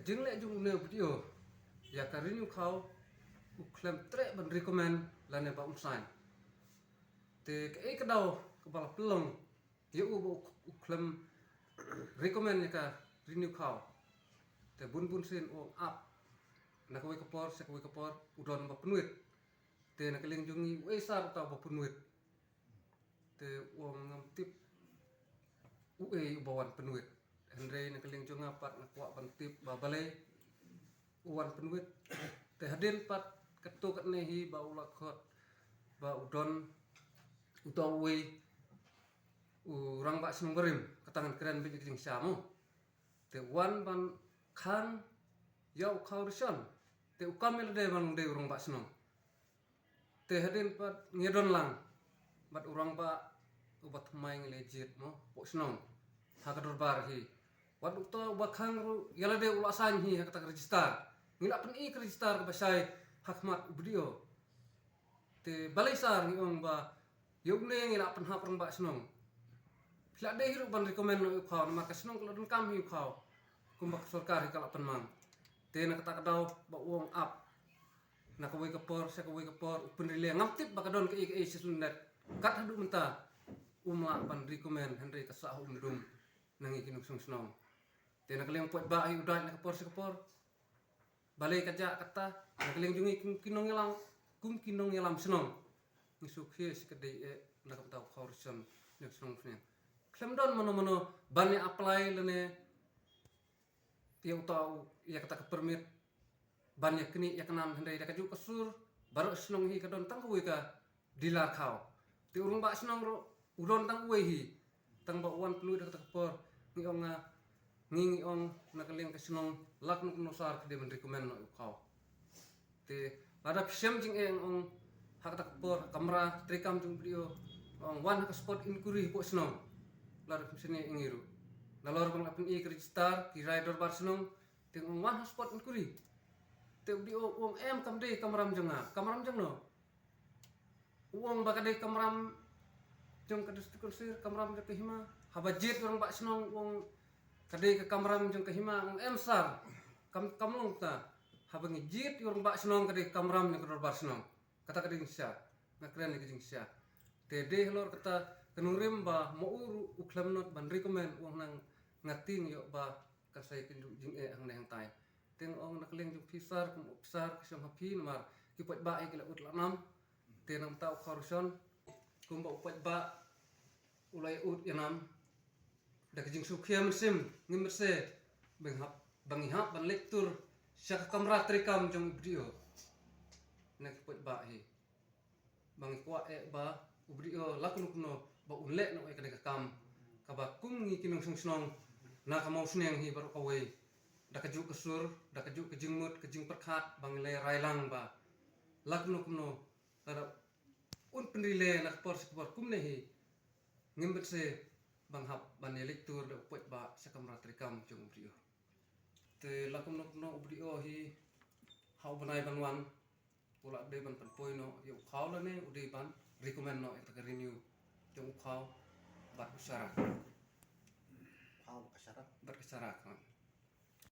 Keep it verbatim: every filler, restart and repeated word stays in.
Jingleh jong une u B D O ïa ka Renew Khaw, u khlem treh ban recommend lane ba um sign. Te kaei ka daw kaba la pynlong ïa u ba u khlem recommend ïa ka Renew Khaw? Te bun bun sien u ap, na kawei ka por sha kawei ka por u don ba pynwit. Te na ka liang jong ngi, uei sar uta ba pynwit? Te u ong ngam tip uei uba wan pynwit. Hynrei na ka liang jong nga pat nga kwah ban tip ba balei u wan pynwit. Te hadien pat katto katne hi ba u la khot ba u don uta uwei u rangbah shnong barim, kata ngan kren beit ïa ka jingshisha mo. Te u wan ban khang ïa u Khaw Rishon. Te u kam ïa lade ban dei u rangbah shnong. Te hadien pat ngi don lang bad u rangbah uba thymmai ngi la jied mo, poh shnong ha ka dorbar hi. Wat uta uba khang ruh ïa lade u la sign hi ha kata ka register. Ngi la pyni ka register kaba shai ha khmat u B D O. Te balei sar ngi ong ba ïa une ngi la pynhap rangbah shnong? Phi la dei hi ruh ban recommend noh ïa u Khaw, namar ka shnong ka la donkam hi ïa u Khaw kumba ka sorkar hi ka la pynmang. Te na kata ka daw ba u ong ap, na kawei ka por sha kawei ka por u pynrelay, ngam tip ba ka don kaei kaei shisha lyndet. Kat haduh mynta um lah ban recommend, hynrei ka sah ha u myndum na ngi ki nongshong shnong. Te na ka liang u paidbah hi u dait na ka por sha ka por. Balei ka jia kata? Na ka liang jong ngi kum ki nongïalam, kum ki nongïalam shnong, ngi shu khie shi ka dei eh na ka bynta u Khaw Rishon jong shnong Phniang. Khlem don mano mano ban ïa apply lane ïa uta u, ïa kata ka permit ban ïa knieh ïa knan, hynrei da kajuh ka sur baroh shnong hi ka don tang kawei ka dealer khaw. Te u rangbah shnong ruh u don tang uwei hi. Tang ba u wan pynwit da kata ka por, ngi ong nga, ngi ngi ong na ka liang ka shnong, la kumno kumno sar ka dei ban recommend noh ïa u Khaw. Te lada phi shem jingeh, nga ong ha kata ka por ha kamra treikam jong u B D O, nga ong wan ha ka spot inquiry hapoh shnong. Lada phim shaniah ïa ngi ruh, nalor ba nga la pyni ka register, ki rai dorbar shnong, te nga ong wan ha spot inquiry. Te u B D O u ong em, kam dei kamram jong nga. Kamram jong no? U ong ba ka dei kamram jong ka District Council, kamram jong ka hima. Haba jied u rangbah shnong u ong ka dei ka kamram jong ka hima, u ong em sar, kam, kam long kata. Haba ngi jied ïa u rangbah shnong ka dei ka kamram jong ka dorbar shnong. Kata ka dei ka jingshisha, nga kren ïa ka jingshisha. Te dei halor kata ka nongrim ba ma u ruh u khlem nud ban recommend, u ong nang nga tieng ïoh ba kan sa ïakynduh jingeh hangne hangtai. Te nga ong na ka liang jong phi sar, kum u ophisar ka shong ha phi, namar ki paidbah hi ki la ud la nam. Te na ka bynta u Khaw Rishon, kumba u paidbah u la ïa ud ïa nam, da ka jingsngewkhia mynsiem, ngim bynse ba ngi hap, ba ngi hap ban leit tur sha ka kamra treikam jong u B D O. Na ki paidbah hi ba ngi kwah eh ba u B D O la kumno kumno ba un leh noh ïa kane ka kam, kaba kum ngi ki nongshong shnong na ka Mawsyneng hi baroh kawei, da kajuh ka sur, da kajuh ka jingmut ka jingpyrkhat, ba ngi la rai lang ba la kumno kumno lada un pynrelay na ka por sha ka por kumne hi, ngim bynse ba ngi hap ban ïa leit tur da u paidbah sha kamra treikam jong u B D O. Te la kumno kumno u B D O hi ha u bnai ban wan u la dei ban pynpoi noh ïa u Khaw lane u dei ban recommend noh ïa kata ka Renew jong u Khaw bad u Sharak. Khaw bad ka Sharak. Bad ka Sharak, ha.